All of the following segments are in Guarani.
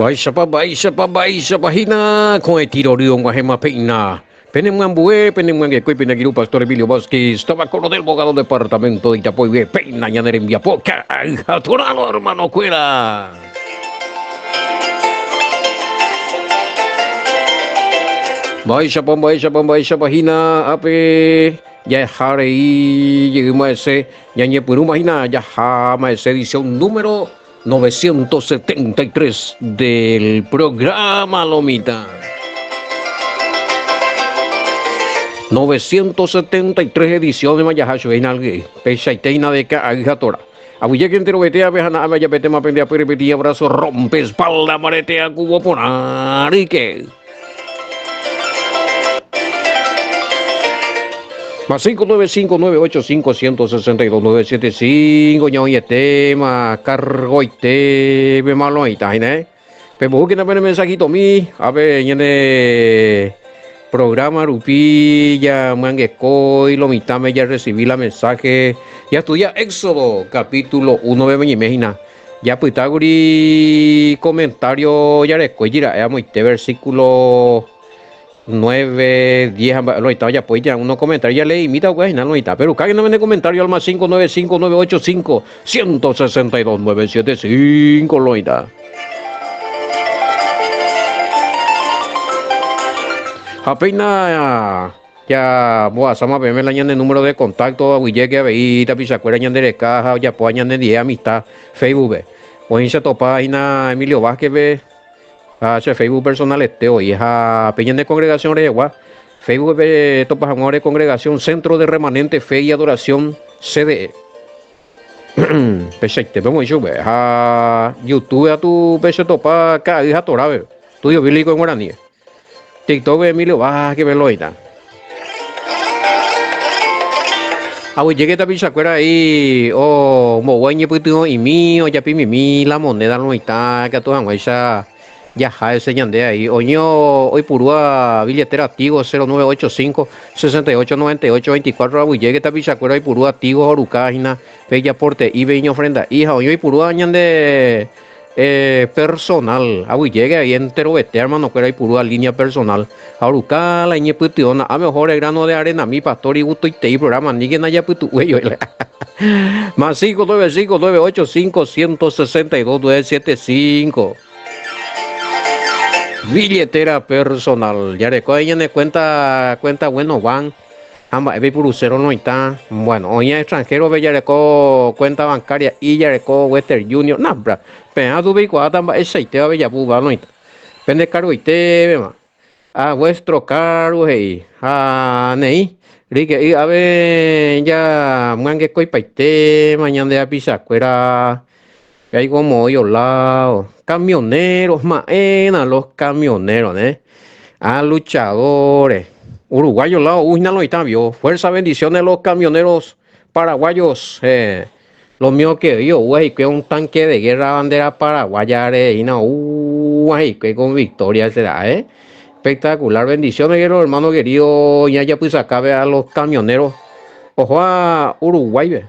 Mba'éichapa, mba'éichapa, mba'éichapa hína ko'ẽtĩ rory og̃uahẽma péina. Penemyambue, penemyangekói pene angirũ Pastor Emilio Vázquez, táva Coronel Bogado departamento de Itapoyve, péina ñane rembiapo ka'ay ha torano hermano-kuéra. Mba'éichapa, mba'éichapa, mba'éichapa hína ápe jaha rei jeýma hese, ñañepyrũma hína jaháma hese edición número 973 del programa Lo mitã. 973 edición jaha chupe hína algýi. Peichaite hína de ka'ay ha tora. Aguyjéke enterovete ave ha na'áme ajapetéma pende apýre peteĩ abrazo rompe espalda mbarete akuvo porã ryke. Más 595 985 162 975 ñaoĩetéma cargoite pe maloĩta hína eh. Pembohúkena pene mensajitomi ápe ñane programa rupi jamyangekói lo mitãme jarrecibi la mensaje jastudia Éxodo capítulo 1 pe ñaime hína. Japytákuri comentario jarekói jira'e amoite versículo 9, 10 ha mba'e loĩta ojapo ija'e uno comentario jaleeimíta upéva hína loĩta. Pero kákena pene comentario al más 595 985 162 975 loĩta. Ha péina Ja mbohasáma peẽme la ñane número de contacto aguyjéke avei tapichakuéra ñande reka ha ojapóva ñanendie amistad Facebook-pe. Oĩ che topa hína Emilio Vázquez-pe ha che Facebook personal-ete oĩ ha pe ñane congregación rehegua Facebook-pe topa hag̃ua ore congregación Centro de Remanente Fe y Adoración CDE. Peichaitépe omoĩ chupe ha YouTube katu pe che topa ka'ay ha Torápe, estudio bíblico en guaraní. TikTok Emilio Vázquez pe loĩta. Aguyjéke tapichakuéra he'i ombogua iñepytyvõ'imi, ojapimimi la moneda loĩta ikatu hag̃uáicha jaha hese ñande ai. Oĩ oipurúva billetera Tigo 0985 68 98 24 aguyjéke tapichakuéra oipurúva Tigo oruka hína pe ijaporte'ípe iñofrenda'i ha oĩ oipurúva ñande Personal, aguyjéke avei enterovete hermanokuéra oipurúva línea personal ha oruka la iñepytyvõ na'áme ohóre grano de arenami pastor igustoitei programa aníkena japytu'uéi oĩla. Más 5 9 5 9 8 5 162 9 7 5. Billetera personal. Jareko ahí ñane cuenta, cuenta bueno van. Ha mba'épa ipuruséro noĩtã? Bueno, oĩva extranjero-pe jareko cuenta bancaria y jareko Western Union. Na, pra, peã tu peikuaáta mba'eichaitéva pejapo upéva noĩtã. Pende cargoitépema. A vuestro cargo he'i. Ha neĩ, ryke'y ave ja myangekóipaitéma ñande rapichakuéra Jaiko moõi oláo. Camioneros, ma'ẽna los camioneros, ne? Ah, luchadores. Uruguayo lado ou hína lo mitã vio. Fuerza bendiciones los camioneros paraguayos. Eh, lo mío que vi ou hikuái un tanque de guerra bandera paraguaya re hína ou hikuái con victoria será, eh? Espectacular bendiciones que los hermanos queridos ñajapysaka a los camioneros. Oho a Uruguay ve.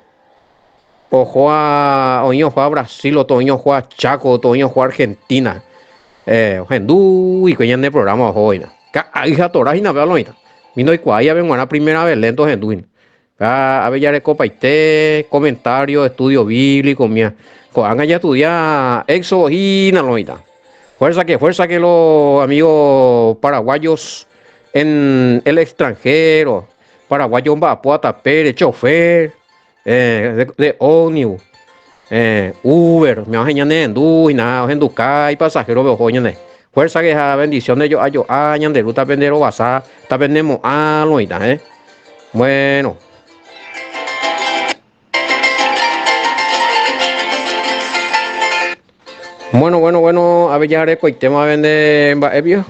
Oho a, oĩ oho a Brasil, otro oĩ oho a Chaco, otro oĩ oho a Argentina. Eh, ohendu hikuái ñane programa oho hína. Ka'ay ha Torá hína péva oĩta. Mi ndoikuaái ave g̃uarã primera vez lénto ohendu hína. Ha ave jarekopaite comentario, estudio bíblico umía. Ko'ág̃a jaestudia Éxodo hína lo oĩta. Fuerza que, fuerza que los amigos paraguayos en el extranjero, paraguayo omba'apóva tapére, chofer, Eh, de ómnibus, eh, Uber, me ohe ñane rendu hína, ohenduka ipasajero-pe oho ñane. Fuerza que ha bendiciones jo'a jo'a ñande Ru tapende rovasa, tapende mo'ã loĩta, eh. Bueno. Bueno, bueno, bueno, a ver ya rekoitéma vende mba'e pio.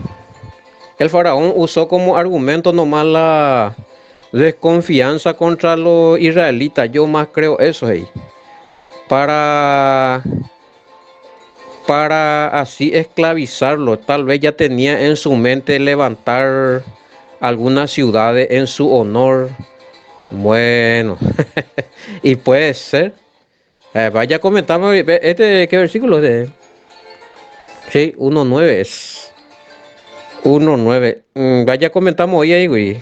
El faraón usó como argumento nomás la desconfianza contra los israelitas, yo más creo eso, hey. Para para así esclavizarlo, tal vez ya tenía en su mente levantar algunas ciudades en su honor. Bueno, y puede ser. Eh, vaya comentame, este, ¿qué versículo es de? Sí, 1.9 es. 1.9. Mm, vaya comentamos hoy ahí, güey.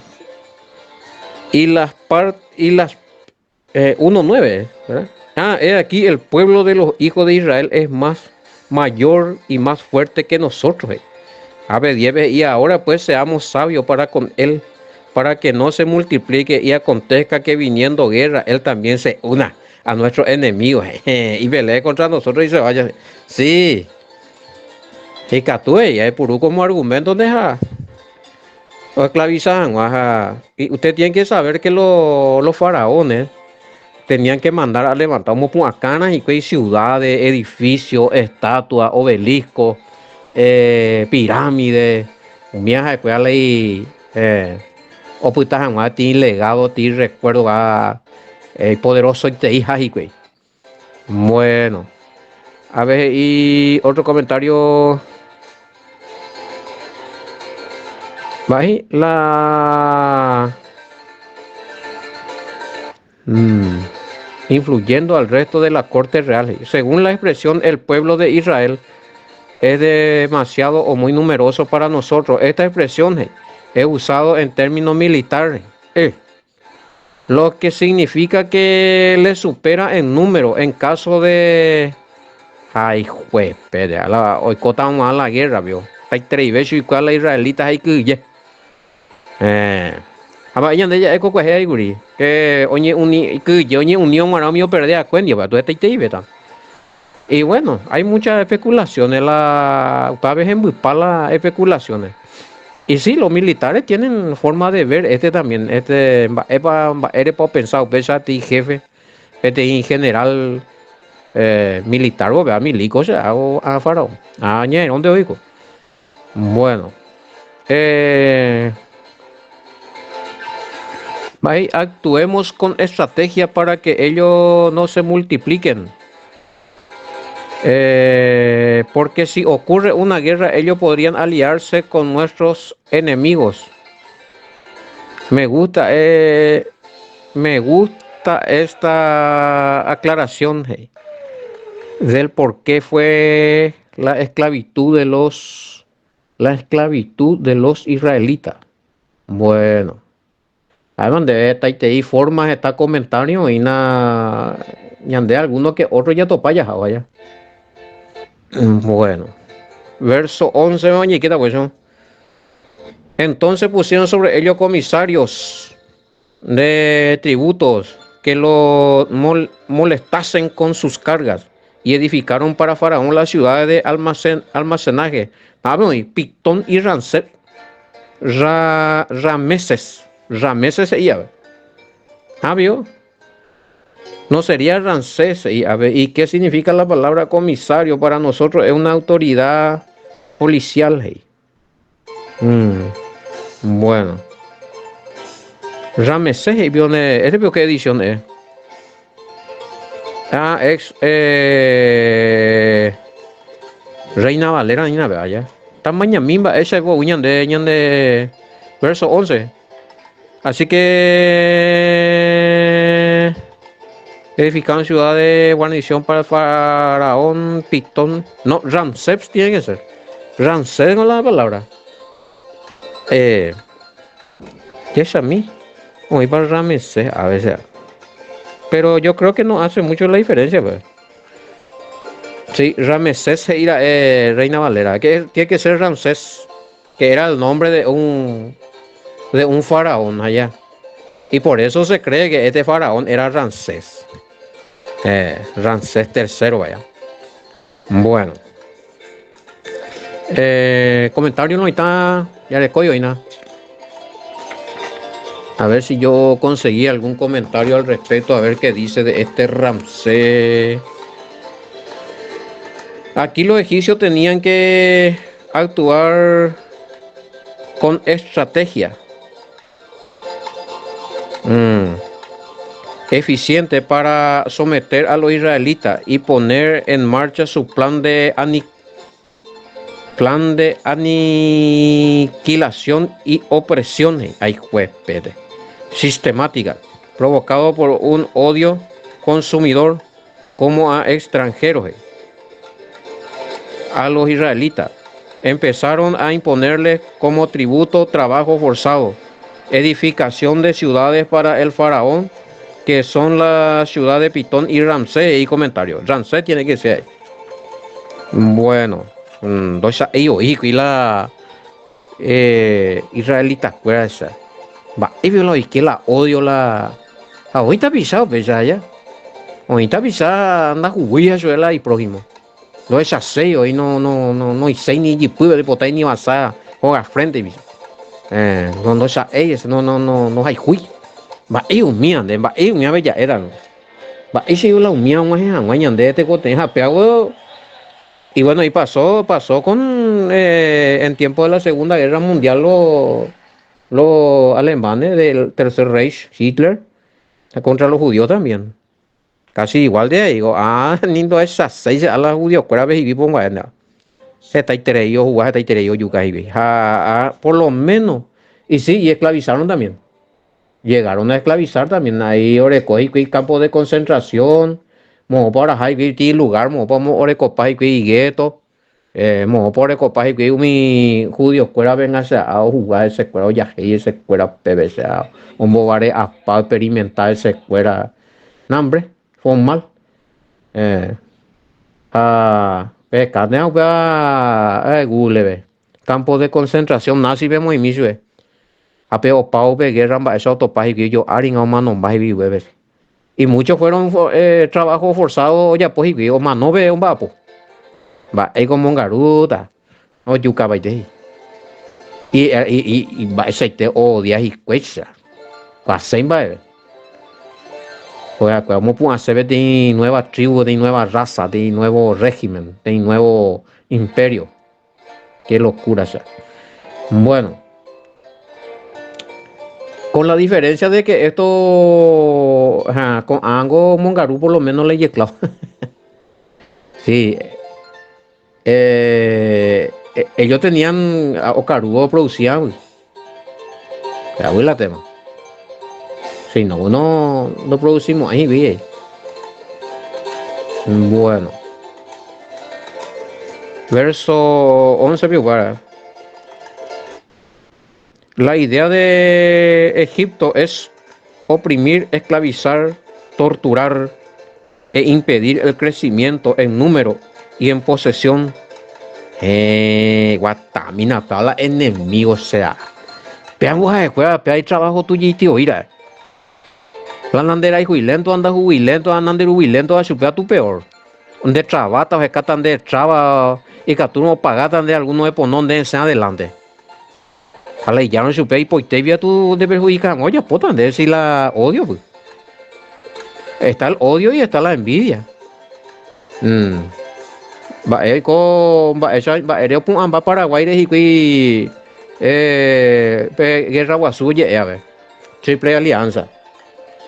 Y las part y las 1.9, eh, ¿verdad? Ah, he aquí el pueblo de los hijos de Israel es más mayor y más fuerte que nosotros. Eh. A ver, y ahora pues seamos sabios para con él, para que no se multiplique y acontezca que viniendo guerra, él también se una a nuestros enemigos eh, y pelee contra nosotros y se vaya. Sí. Ikatu jaipuru como argumento deja oesclavizan ha y usted tiene que saber que los faraones tenían que mandar a levantar omopu'ãkãra hikuái ciudades, edificios, estatuas, obeliscos, eh, pirámide, umíva ha'ekuéra lei eh, opyta hag̃ua tĩ legado, tĩ recuerdo ha eh, ipoderosoiteiha hikuái. Bueno, a ver, y otro comentario. Vai, la mm, influyendo al resto de la corte real. Según la expresión, el pueblo de Israel es demasiado o muy numeroso para nosotros. Esta expresión es usado en términos militares. Eh, lo que significa que le supera en número en caso de... Ay, juez, la, oikóta la guerra, vio. Hay tres veces igual la israelita hay que eh. Ha ñande ja'e ko kuehe kuri que oñeuni kyhyje oñeuni og̃uarã umi operde akue ndive tuetaiteiveta. Y bueno, hay muchas especulaciones, la upéva hembypa la especulaciones. Y sí, los militares tienen forma de ver este también, este mba'épa mba'érepa opensa upéicha peteĩ jefe, peteĩ general eh, militar vove, milico che hago a faraón. Ah, ñairõnte oiko. Bueno, eh, actuemos con estrategia para que ellos no se multipliquen. Eh, porque si ocurre una guerra, ellos podrían aliarse con nuestros enemigos. Me gusta, eh, me gusta esta aclaración hey, del por qué fue la esclavitud de los la esclavitud de los israelitas. Bueno, ahí donde está formas, está comentario y na ñande alguno que otro ya topa ya vaya. Bueno, verso 11, oye, pues Entonces pusieron sobre ellos comisarios de tributos que lo molestasen con sus cargas y edificaron para Faraón las ciudades de almacen, almacenaje, Pitón y Ramsés, Ra, Rameses, Rameses y ¿Ah, vio? No sería Ramsés y a ver, ¿y qué significa la palabra comisario para nosotros? Es una autoridad policial. Hey. Mm, bueno. Ramesés, ¿este qué edición es? Ah, ex eh, Reina Valera, ni nada, ya. Tamaña mimba, esa es de de verso 11. Así que edificaron ciudad de guarnición para el faraón Pitón. No, Ramsés tiene que ser. Ramsés no es la palabra. Eh, ¿Qué es a mí? Voy para Ramsés, a veces. Pero yo creo que no hace mucho la diferencia, pues. Sí, Ramsés era eh, Reina Valera. Que tiene que ser Ramsés, que era el nombre de un de un faraón allá. Y por eso se cree que este faraón era Ramsés. Eh, Ramsés III, vaya. Bueno. Eh, comentario no está. Ya le coyo y nada. A ver si yo conseguí algún comentario al respecto, a ver qué dice de este Ramsés. Aquí los egipcios tenían que actuar con estrategia. Mm. Eficiente para someter a los israelitas y poner en marcha su plan de, plan de aniquilación y opresión. Ay, juez, sistemática, provocado por un odio consumidor como a extranjeros. A los israelitas. Empezaron a imponerles como tributo trabajo forzado, edificación de ciudades para el faraón, que son la ciudad de Pitón y Ramsés. Y comentario. Ramsés tiene que ser. Bueno, ndocha'éi oĩ hikuái la eh, israelita-kuéra esa. Mba'épe la oike la odio la ha oĩ tapicha upéicha aja. Oĩ tapicha ndahuguýiha chupe la iprójimo. Ndohechaséi oĩ no no no noiséi ni ijypýpe oipotái ni oasa hóga frente rupi. Eh, no ndocha'éi ese no no no ndohayhúi. Mba'e umíva nde, mba'e umívape ja'éta nde. Mba'éicha la umíva og̃uahẽ hag̃ua ñande tekotevẽ ha péago y bueno y pasó, pasó con eh, en tiempo de la Segunda Guerra Mundial lo, los alemanes del Tercer Reich, Hitler, contra los judíos también. Casi igual de ahí, ah, ni ndohechaséi che a la judiokuérape hivi pongua'e ndéva. Hetaiterei ohuga, hetaiterei ojuka hivi. Ha, ha por lo menos, y sí, y esclavizaron también. Llegaron a esclavizar también, ahí oreko hikuái campo de concentración, moõpa oraha hikuái ti lugar, moõpa orekopa hikuái gueto, eh, moõpa orekopa hikuái umi judiokuéra vengase'a ohuga hesekuéra, ojahéi hesekuéra peve sea, ombovare'apa, oexperimenta hesekuéra, nambre, formal. Eh, ha pehekátena upéva eh, Google-pe, campo de concentración nazi-pe moĩmi chupe. Ha pe opávo pe guerra mba'éicha otopa hikuái ojo'áringa omanomba hikuái upépe. Y muchos fueron eh, trabajo forzado ojapo hikuái, omano pe omba'apo. Mba'éiko omongarúta, ojukapaite hikuái. Y, y, y, y mba'eichaite oodia hikuáicha. Kuasẽi mba'eve. Kuéra omopu'ãse peteĩ nueva tribu, peteĩ nueva raza, peteĩ nuevo régimen, peteĩ nuevo imperio. Qué locura cha. Bueno. Con la diferencia de que esto, ja, ko'ãngo omongaru por lo menos la ijeclavo. Sí. Eh, eh, ellos tenían okarúvo producían. La tema. Si no, no, no producimos ahí, bien. Bueno. Verso 11, piuguara. La idea de Egipto es oprimir, esclavizar, torturar e impedir el crecimiento en número y en posesión. Eh, guatamina, la enemigo sea. Peango ha'ekuéra pe trabajo tujaite oĩra'e. La nanderayhuilénto ha ndahuguilénto ha nanderuguilénto chupe atu peor. Nde trabáta ohekáta nde traba ikatúrõ opagáta nde alguno epono nde esẽ adelante. Ha la ijárõ chupe ipoitévi atu ndeperhudika hag̃ua ojapóta nde si la odio py. Está el odio y está la envidia. Mm. Mba'e oiko mba'éicha mba'ére opu'ãmba Paraguáire hikuái eh, pe guerra guasu oje'e ave. Triple Alianza.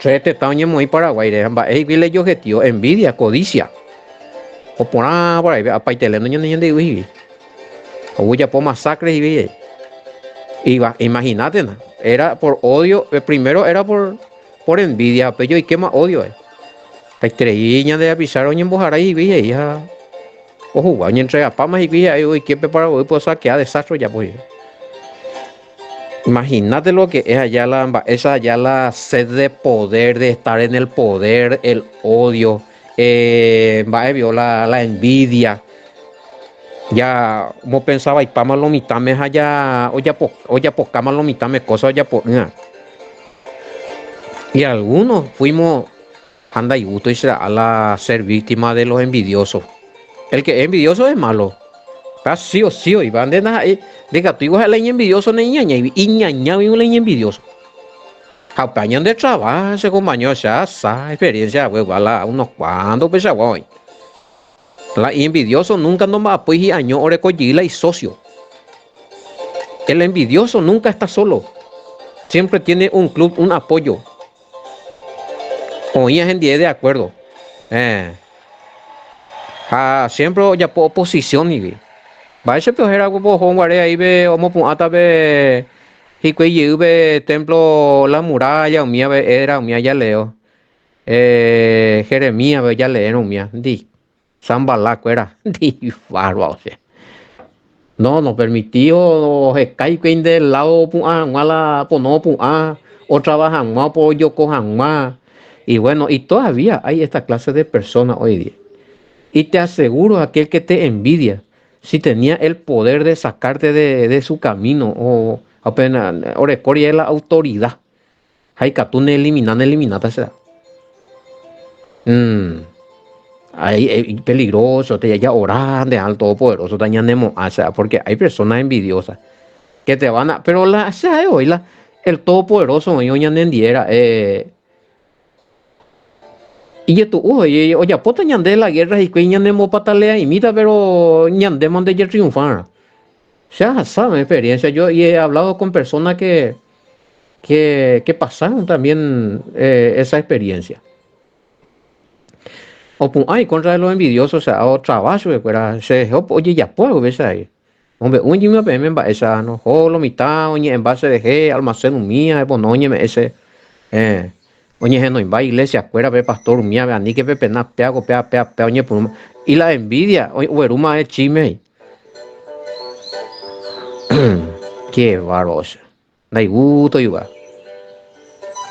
Tres tetã oñemoĩ Paraguáire ha mba'e hikuái la ijobjetivo, envidia, codicia. Oporã Paraguáipe apaitele ñande ñande yvy hikuái. Ou ojapo masacre hikuái. Iba, imaginátena, era por odio, eh, primero era por por envidia, ha péi oikéma odio. Eh. Hetaiterei ñande rapicháre oñemboharái hikuái he'i ha ohuga oñentregapáma hikuái ha'e oike pe Paraguaýpe osakea desastre ojapo hikuái. Imagínate lo que es allá la mba'éicha allá la sed de poder, de estar en el poder, el odio, eh, mba'e vio la, la envidia. Ya omopensavaipáma lo mitãme ha ya ojapo, ojapokáma lo mitãme cosa ojapo'ỹva. Y algunos fuimos ha ndaigústoi che ra'a la ser víctima de los envidiosos. El que es envidioso es malo. Ha sí o sí oiva nde ndaha'éi ndikatúivo ha'e la iñenvidioso naiñañáigui, iñañágui la iñenvidioso. Ha upe ñande trabaja che compañero che asa experiencia hague la unos cuantos upeichagua oĩ. La envidioso nunca ndomba'apói hi'año oreko jey la isocio. El envidioso nunca está solo. Siempre tiene un club, un apoyo. Oĩ ahendie de acuerdo. Eh. Ha siempre ojapo oposición hikuái. Mba'éicha pe ohéra oho guare ahí pe omopu'ãta pe hikuái jey pe templo la muralla umíva pe era umíva jaleo. Eh, Jeremías pe jaleérõ umíva. Ndi. Sambalá kuéra ndivárva osẽ. No, no permití oheka hikuái nde lado opu'ã hag̃ua la pono opu'ã, otravaha hag̃ua, opojoko hag̃ua. Y bueno, y todavía hay esta clase de persona hoy día. Y te aseguro aquel que te envidia, si tenía el poder de sacarte de, de su camino, o apenas oreko rire la autoridad, Ha ikatu ne elimina, ne elimináta che. Mm. Ahí es peligroso, te ya orá ante al Todopoderoso, ta ñanemo'ã, che, porque hay personas envidiosas que te van a, pero la, che, hoy la, el Todopoderoso oĩ oñanendie ra'e ijetu'u ojapóta ñande la guerra hikuái ñanembopatalea'imíta, pero ñandéma nde jetriunfárã. Che ahasa mi experiencia, yo he hablado con personas que que, que pasaron también eh, esa experiencia. Opu'ã contra de los envidiosos, o sea, otrava chupekuéra, che ojejapo algo veces ahí. Ombe'u oñe'ẽma peẽme mba'éicha no ho lo mitã oñe'ẽmba cherehe almacén umía epono oñeme'ẽ che eh, oñehenoimba iglesia kuérape pastor umíape aníke pepena péako péa péa péa oñepyrũma y la envidia oguerúma chisme he'i. Qué bárbaro che. Ndaigústoiva.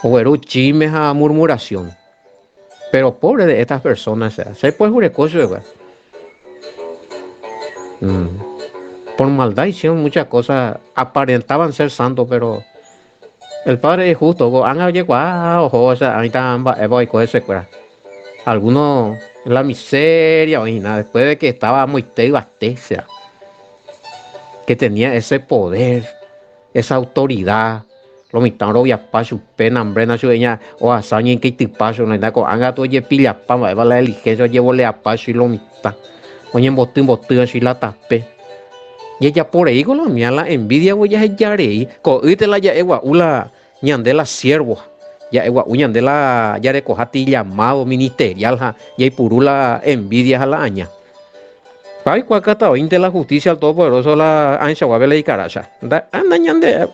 Ogueru chisme ha murmuración. Pero pobre de estas personas, o sea, se puede jureko chupekuéra. Mm. Por maldad hicieron muchas cosas, aparentaban ser santos, pero el Padre es justo. Ko'ág̃a ojekuaa oho, o sea, oĩta mba'épa oiko hesekuéra. Algunos en la miseria oĩ hína, después de que estaba amoite yvate, o sea, que tenía ese poder, esa autoridad, lo mitã oroviapa chupe, nambréna chupe ña ohasa oñeikeitypa chupe, noĩta ko'ág̃a katu ojepillapa mba'épa la diligencia ojevoleapa chui lo mitã, oñemboty mbotýva chui la tape. Jajapo reíko la umía la envidia voi jaheja rei, ko'ýte la ja'e gua'u la ñande la siervo, ja'e gua'u ñande la jarekoha ti llamado ministerial ha jaipuru la envidia ha la aña. Oikuaa kata oĩnte la justicia al Todopoderoso la ãichaguápe la ikarácha. Anda ñande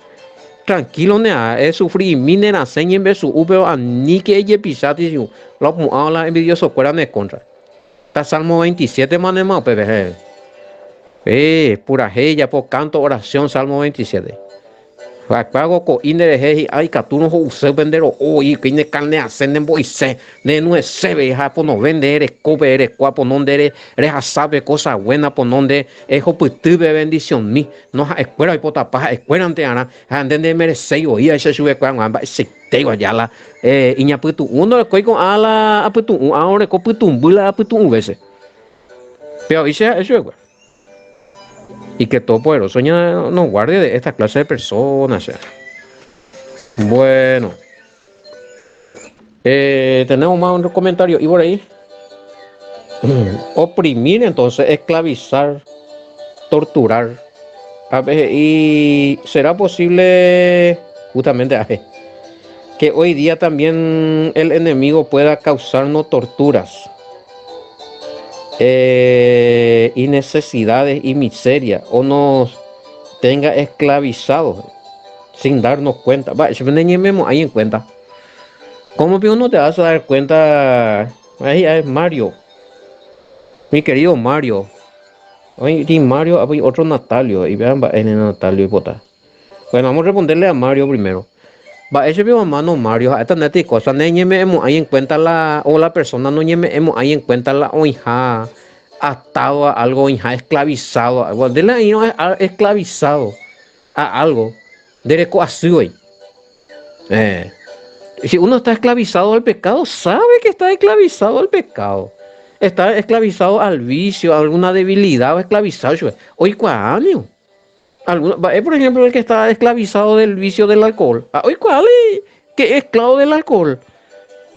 tranquilo ne esufri'imi ne rasẽ ñembesu'u pero aníke ejepicha tisiu la opu'ãva la envidiosokuéra ne contra. Ta Salmo 27 ma nema upépe he. Eh, purahéi japo canto oración Salmo 27. Ha'ekuéra ko'i nderehe hi'a ikatúrõ ho'use upe nde ro'o voi upéi ne carne asẽ ne mbo'ise, ne nueséve ha ponove nde rekópe erekua pono nde rehasa pe cosa buena pono nde ehopyty pe bendicionmi. No ha'ekuéra oipotapa ha'ekuérante arã ha nde ndemereséi voi ahecha chupekuéra g̃uarã mba'eichaitéva ja la iñapytu'ũ ndorekói ko'ã la apytu'ũ, ã oreko pytũmby la apytu'ũ vése. Péva oĩ che ha'e chupekuéra. Y que Todopoderoso ña nos guarde de esta clase de personas. Che. Bueno. Eh, tenemos más un comentario y por ahí. Oprimir entonces, esclavizar, torturar. A ver, y será posible, justamente, a ver, que hoy día también el enemigo pueda causarnos torturas eh, y necesidades y miseria o nos tenga esclavizados sin darnos cuenta. Va, ahí en cuenta. ¿Cómo que uno te vas a dar cuenta? Ahí es Mario. Mi querido Mario. Oye, Mario, hay otro Natalio. Y vean, va, en el Natalio y bota. Bueno, vamos a responderle a Mario primero. Mba'éicha piko mano Mario ha'éta ndéti cosa neñeme'ẽmo'ãi en cuenta la o la persona noñeme'ẽmo'ãi en cuenta la oĩha atado a algo, oĩha esclavizado a algo. Nde la oĩrõ esclavizado a algo, nde reko asy voi. Eh, si uno está esclavizado al pecado, sabe que está esclavizado al pecado. Está esclavizado al vicio, a alguna debilidad, esclavizado chupe. Oikuaa nio. Alguno, mba'e por ejemplo el que está esclavizado del vicio del alcohol. Ah, oikuaa que es esclavo del alcohol.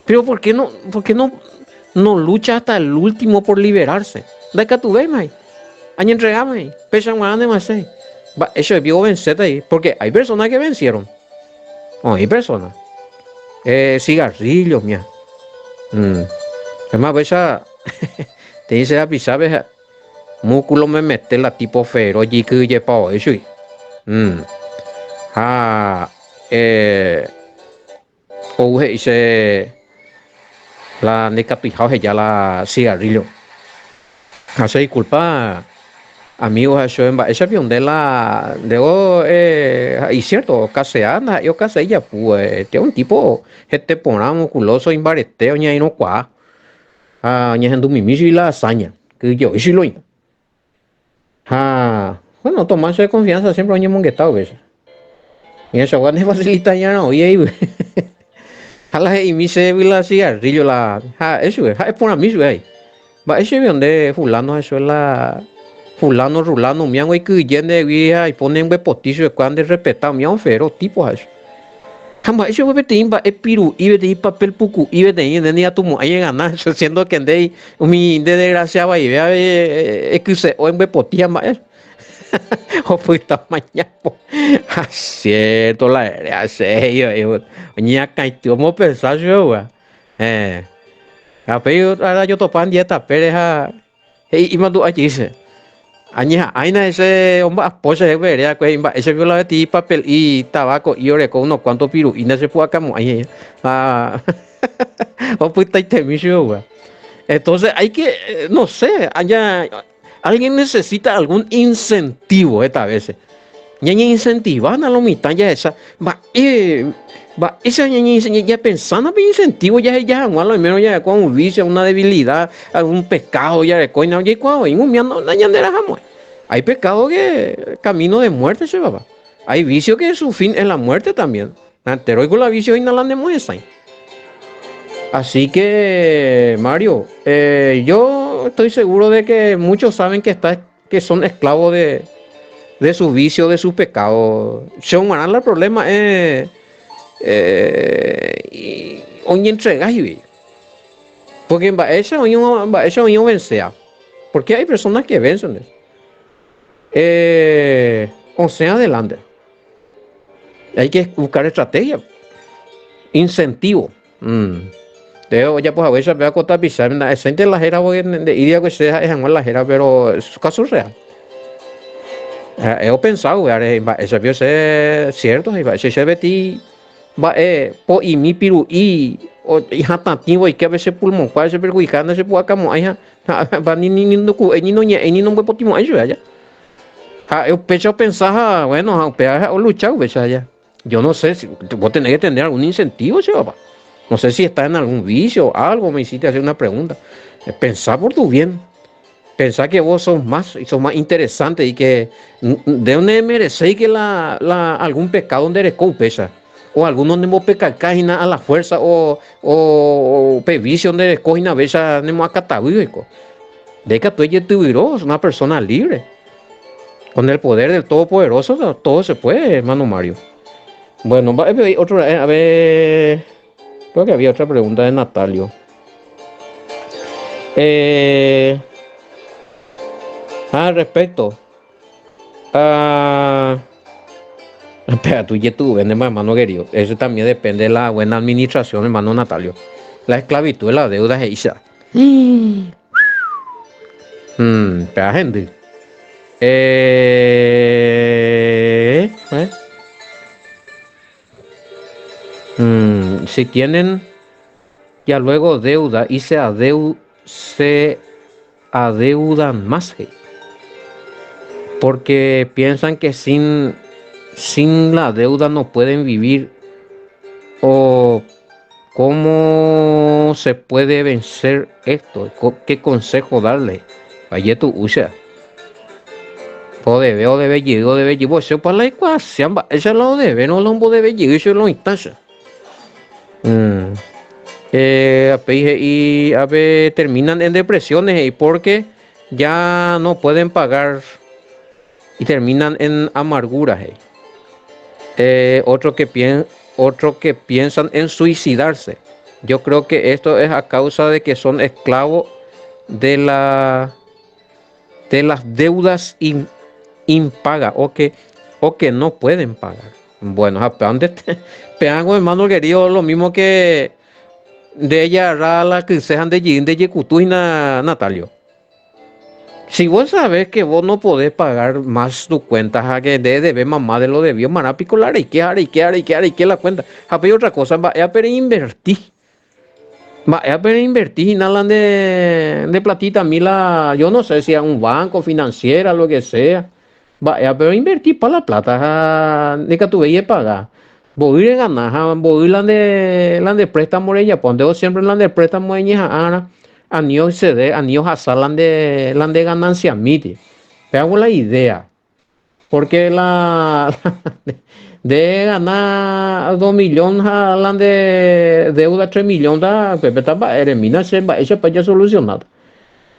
Pero ¿por qué no, por qué no, no lucha hasta el último por liberarse? Ndaikatuvéima añentregáma péicha g̃uarã nemase. Mba'éicha oipi ovencéta ahí, porque hay personas que vencieron. Oĩ personas. Eh, cigarrillos, mía. Mm. Es más, péicha te dice rapichápe Músculo memete la tipo feroz jikyjepa voi chui. Mm. Ha eh, ou he'i che la ndaikatuiha oheja la cigarrillo. Ha che disculpa amigo ha che mba'éicha pio nde la ndévo eh, icierto okasea ndaha'éi okasea ijapu eh, un tipo hete porã musculoso imbarete oñairõkuaa ha oñehendumimi chugui la hazaña kyhyje'ói chugui loĩta. Ha bueno, toma che confianza siempre oñemongeta upéicha. Ñachagua ne facilita ñarã oĩ aígui. Ha la he'imi chéve la cigarrillo la ha'e chupe, ha'e porãmi chupe aĩ. Mba'e chéve nde fulano ha chupe la fulano, rulano umíango ikyhyje ndehegui ha aipo nembyepoti chupekuéra nde respeta umíva ofero tipo ha'e chupe. Ha mba'éicha upe peteĩ mba'e piru'i, peteĩ papel puku'i peteĩ nde ndikatumo'ãi egana, siendo que nde umi nde desgracia vaive ekyse'o embyepoti ha mba'e. Opyta mañapo. Ha cierto la ere, ha che he'i oñeakãity omopensa chupe upéva. Héẽ. Ha upéi ajotopa ndie tapére ha He'i imandu'a jey che. Añeha'ãina hese omba'apo che upe ere va'ekue he'i mba'éicha piko la peteĩ papel'i tabaco'i oreko unos cuanto piru'i ndachepu'akamo'ãi he'i. Ha opytaitemi chupe upéva. Entonces hay que, no sé, haya, alguien necesita algún incentivo heta veces. Ñañeincentivana lo mitã jahecha mba'e mba'éicha ñapensána pe incentivo jaheja hag̃ua lo oimérõ jareko un vicio, una debilidad, algún pecado jarekóina jaikuaa voi umía nañanderahamo'ãi. Hay pecado que camino de muerte che papá. Hay vicio que su fin es la muerte también. Entéro oiko la vicio hína la nemohesãi. Así que Mario, eh, yo estoy seguro de que muchos saben que está que son esclavos de, de su vicio, de su pecado. Che g̃uarã la problema es eh, oñentrega hívi. Porque mba'éicha oĩ mba'éicha oĩ ovencea. Porque hay personas que vencen. Eh, osẽ adelante. Hay que buscar estrategia. Incentivo. Mm. Nde ojapo haguéicha péva ko tapicha, nda'eséinte la héra porque nde'íri va'ekue che ha'e hag̃ua la héra, pero es caso real. Ha'e opensa upévare he'i mba'éicha pio che cierto he'i mba'éicha che petĩ mba'e po'imi piru'i ihatãtĩvo oike pe che pulmón-kuéra che perjudica ndachepu'akamo'ãi ha ha ni ni ndoku'éi ni noñe'ẽi ni nombyepotimo'ãi chupe aja. Ha'e upéicha opensa ha bueno ha upéva ha'e olucha upéicha aja. Yo no sé, si, vos tenés que tener algún incentivo, che papá. No sé si estás en algún vicio o algo, me hiciste hacer una pregunta. Eh, pensá por tu bien. Pensá que vos sos más y sos más interesante y que de donde merecéis que la, la, algún pecado donde eres pesa. O alguno nembopekaka hína a la fuerza o, o, o pe vicio donde eres hína besa nemoakatavy. De que tú es una persona libre. Con el poder del Todopoderoso todo se puede, hermano Mario. Bueno, otro, eh, a ver, creo que había otra pregunta de Natalio. Eh, ah, respecto. Ah, espera, tú ya tú, hermano querido. Eso también depende de la buena administración, hermano Natalio. La esclavitud de la deuda es esa. Mm, péva hendy. Eh, eh. Mm, si tienen ya luego deuda y se, adeu, se adeudan más, porque piensan que sin, sin la deuda no pueden vivir o cómo se puede vencer esto, qué consejo darle. Ajetu'úcha. Odeve, odeve jey, odeve jey. Vos pa la ecuación, mba'éicha la odeve, no la ombodeve jey che lo mitã che. Mm. Eh, apéi he'i, ape terminan en depresiones he'i porque ya no pueden pagar y terminan en amargura he'i. Eh, otro que pien, otro que piensan en suicidarse. Yo creo que esto es a causa de que son esclavos de la de las deudas impagas o que, o que no pueden pagar. Bueno, peango hermano querido, lo mismo que de ella la que sean de de Yekutu y Natalio. Si vos sabés que vos no podés pagar más tu cuenta, ja que de debe mamá de lo debió, marápico la reike, areike, areike, areike la cuenta. Ja, pero otra cosa, va a pero invertí. Mba'épa reinverti hína la nde nde platitami la yo no sé si a un banco, financiera, lo que sea. Mba'épa reinvertipa la plata ha ndikatuvéi epaga. Mboy regana ha mboy la nde la nde préstamo rejapo. Ndévo siempre la nde préstamo eñeha'ãrã ani oexcede, ani ohasa la nde la nde gananciamíti. Péva la idea. Porque la nde gana dos millón ha la nde deuda tres millón ta upépe mba'e remína che mba'éichapa jasolucionáta.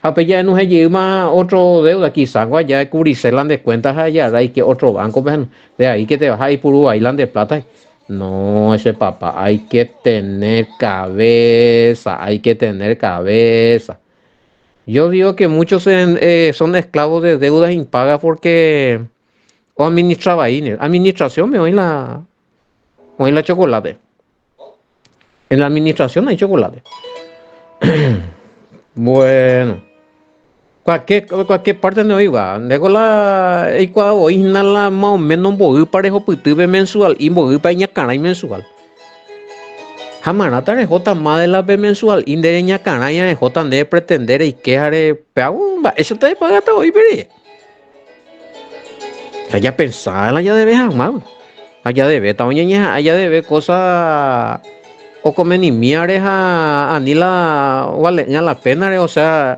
Ha upe ja'enuhẽ jeýma otro deuda quizá ko aja ecubrise la nde cuenta ha ejarra eike otro banco-pe de ahí que te vas a eipuru vai la nde plata. No, che papá, hay que tener cabeza, hay que tener cabeza. Yo digo que muchos son esclavos de deudas impagas porque oadministra vaíne. Administración-pe oĩ la, oĩ la chocolate. En la administración hay chocolate. Bueno. Cualquier, cualquier parte no iba. Ndéko la eikuaa voi hína la más o menos mboýpa rehopytýpe mensual y mboýpa iñakãrãi mensual. Ha marãta rehóta Mádelape mensual y nde reñakãrãi rehóta nde pretende reike ha repeávo mba'éichata epagáta voi pere. Ha japensa la jadeve hag̃ua. Ha jadevéta oñeñeha'ã jadeve cosa okomenimíare ha ani la ovale'ỹa la pénare, osea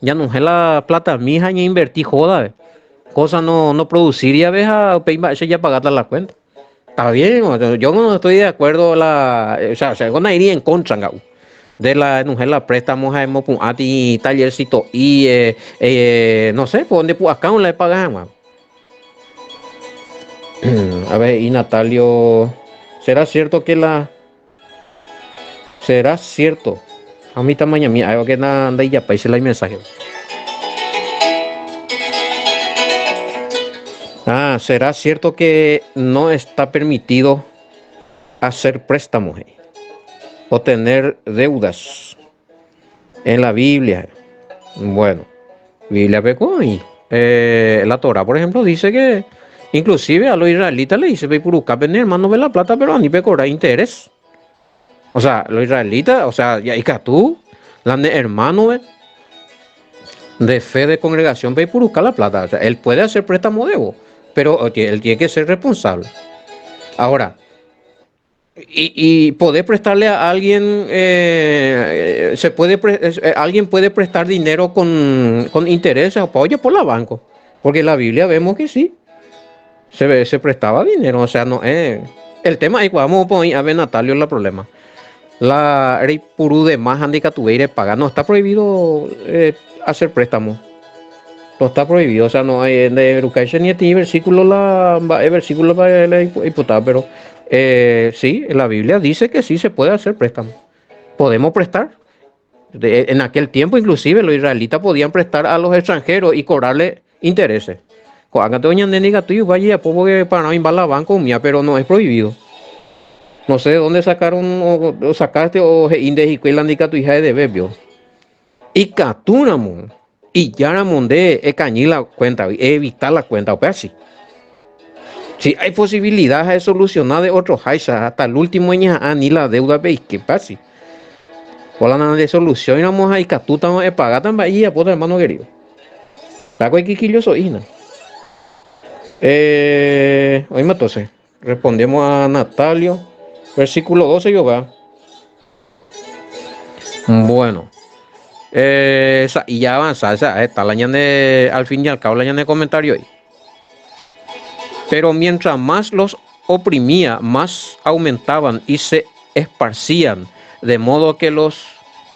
ñanohẽ la platami ha ñainverti hógape, cosa no no producíri jave ha upéi mba'éicha japagáta la cuenta. Está bien, yo no estoy de acuerdo la, o sea, chéngo naĩri en contra nga'u de la enohẽ la préstamo ha emopu'ãti tallercito'i, no sé, po ndepu'akãvo la epaga hag̃ua. A ver, y Natalio, ¿será cierto que la... ¿Será cierto? A mí tamaño mía, algo que na ndaijapái che la mensaje. Ah, ¿será cierto que no está permitido hacer préstamos o tener deudas en la Biblia? Bueno, Biblia pe eh, la Torah, por ejemplo, dice que inclusive a los israelitas le dice, peipuruka pene hermano ve la plata, pero ani pecobra interés. O sea, los israelitas, o sea, ya ikatu, la ne hermano ve, de fe de congregación peipuruka la plata. O sea, él puede hacer préstamo de vos, pero él tiene que ser responsable. Ahora, y, y poder prestarle a alguien, eh, se puede eh, alguien puede prestar dinero con, con intereses o oye por la banco. Porque en la Biblia vemos que sí, se, se prestaba dinero, o sea, no es. El tema es que vamos a ver Natalio la problema. La reipuru de más handikatuvéi repaga. No está prohibido eh, hacer préstamo. No está prohibido, o sea, no hay de ni tiene versículo la mba'e versículo para la diputado, pero eh, sí, en la Biblia dice que sí se puede hacer préstamo. Podemos prestar. De, en aquel tiempo inclusive los israelitas podían prestar a los extranjeros y cobrarle intereses. Ko'ág̃a ñande ndikatúi jajapo porque para no banco umía, pero no es prohibido. No sé de dónde sacaron o, o sacaste o he'i nde hikuái la ndikatuiha edeve Ikatúramo ijáramo nde ekañy la cuenta, evita la cuenta, upéva si. Si hay posibilidad de solucionar de otro háicha hasta el último eñeha'ã ani la deuda pe eike, upéva si. Hola de solución ramo ha ikatútama epagáta mba'e ijapóta hermano querido. Taco ikikilloso'i hína. Eh, oĩma entonces. Respondemos a Natalio. Versículo 12 yo va. Bueno. Eh, y ya avanza, esa está la ñane, al fin y al cabo la ñane comentario ahí. Pero mientras más los oprimía, más aumentaban y se esparcían, de modo que los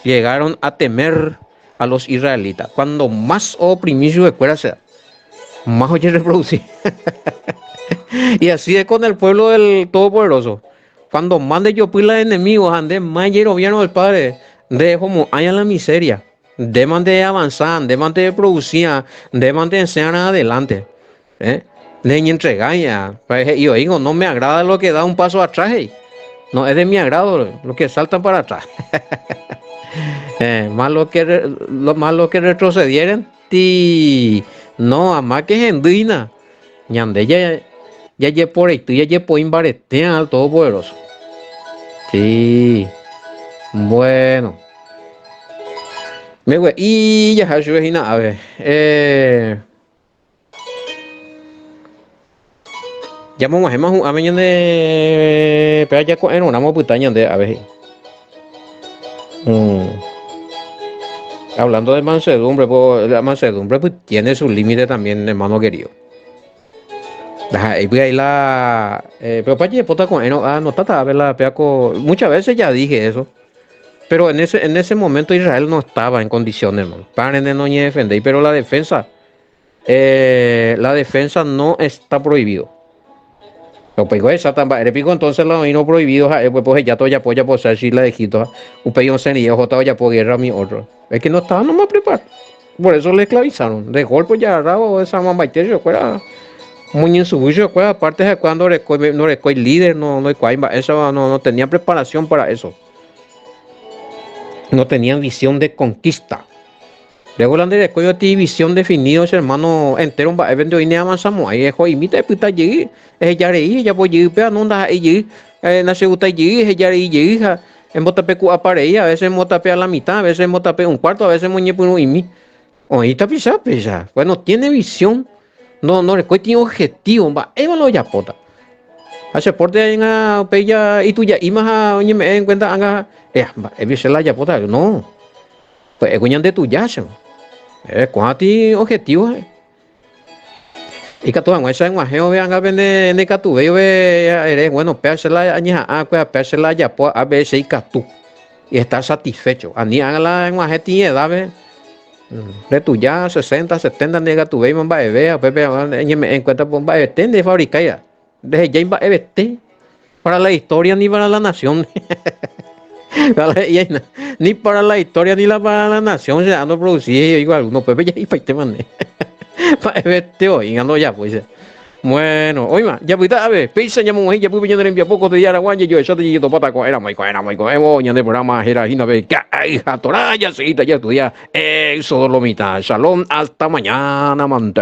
llegaron a temer a los israelitas. Cuando más oprimí su escuela sea, más oye reproducir. y así es con el pueblo del Todopoderoso. Cuando mande yo pila de enemigos, ande más gobierno del Padre, de como haya la miseria, de mande avanzar, de mande producir, de mande enseñar adelante. ¿Eh? De entregar Y oigo, no me agrada lo que da un paso atrás. Eh. No es de mi agrado lo que saltan para atrás. eh, más lo que lo, más lo que retrocedieren, ti no, amás que hendýna. Ñande ya jajeporeity jajepoi mbarete al Todopoderoso. Sí. Bueno. Megue'i jaha chupe hína ápe. Eh, Jamog̃uahẽma hu'ãme ñande péva jako'ẽrõramo opyta ñande ápe he'i. Mm. Hablando de mansedumbre, pues, la mansedumbre pues, tiene su límite también, hermano querido. Ndaha'éi pya'e la eh, pero pa jepota ko'ẽrõ anotata ápe la péva ko muchas veces ya dije eso. Pero en ese, en ese momento Israel no estaba en condiciones, hermano. Párene no ñedefendéi, pero la defensa eh, la defensa no está prohibido. Upéi esa mba'ére piko entonces la oĩrõ prohibido ha'e pues ohejáta ojapo ojaposa la de Egipto upéi osẽ rire ohóta ojapo guerra umi otro. Es que no estaba nomás preparado. Por eso le esclavizaron. De golpe ojagarrávo odesamambaite chupekuéra, omoñensuguy chupekuéra, aparte ha'ekuéra ndorekói, ndorekói líder, no, ndoikuaái mba'éichapa, no, no tenían preparación para eso. No tenían visión de conquista. Luego la nderekói oti visión definido, che hermano, entero mba'épe ndeoĩ neavansamo'ãi, eho'imíta epyta jey, eheja rei, ejapo jey upéva, no ndaha'éi jey, eh, nachegustái jey, eheja rei jey ha Embotape ku'apa rei, a veces embotape a la mitad, a veces embotape un cuarto, a veces emoñepyrũ'imi. Oĩ tapicha péicha. Pues no tiene visión, no, no rekói tiene objetivo, mba'éva la ojapóta. Ha che porte ág̃a upéi ja ituja'íma ha oñeme'ẽ en cuenta ág̃a, eh, mba'épe che la ajapóta. No, pues ko ñande tuja che. Eh, ko'ã ti objetivo ha'e. Ikatu hag̃uáicha eg̃uahẽ ove anga pende ndekatuvéi ove ere, bueno, péa che la añeha'ã akue ha péa che la ajapo ápe che ikatu. Y estar satisfecho. Ani ág̃a la eg̃uahẽ tĩ edápe, ndetuja 60, 70 ndekatuvéima mba'eve ha upépe eñeme'ẽ en cuenta mba'evete ndefabrikáiva. Ndehejái mba'evete para la historia ni para la nación. Ni para la historia ni la para la nación che ando producí oiko alguno upépe jaipaite mane. Mba'evete oĩga ndojapói che. Bueno, oĩma, japyta ave, péicha ñamog̃uahẽ japýpe ñane rembiapo ko día aragua jajoecháta jajetopáta ko'ẽramo, iko'ẽramo, iko'ẽvo ñande programa héra hína pe Ka'ay ha Torá jasegíta jaestudia Éxodo lo mitã. Shalom, hasta mañana mante.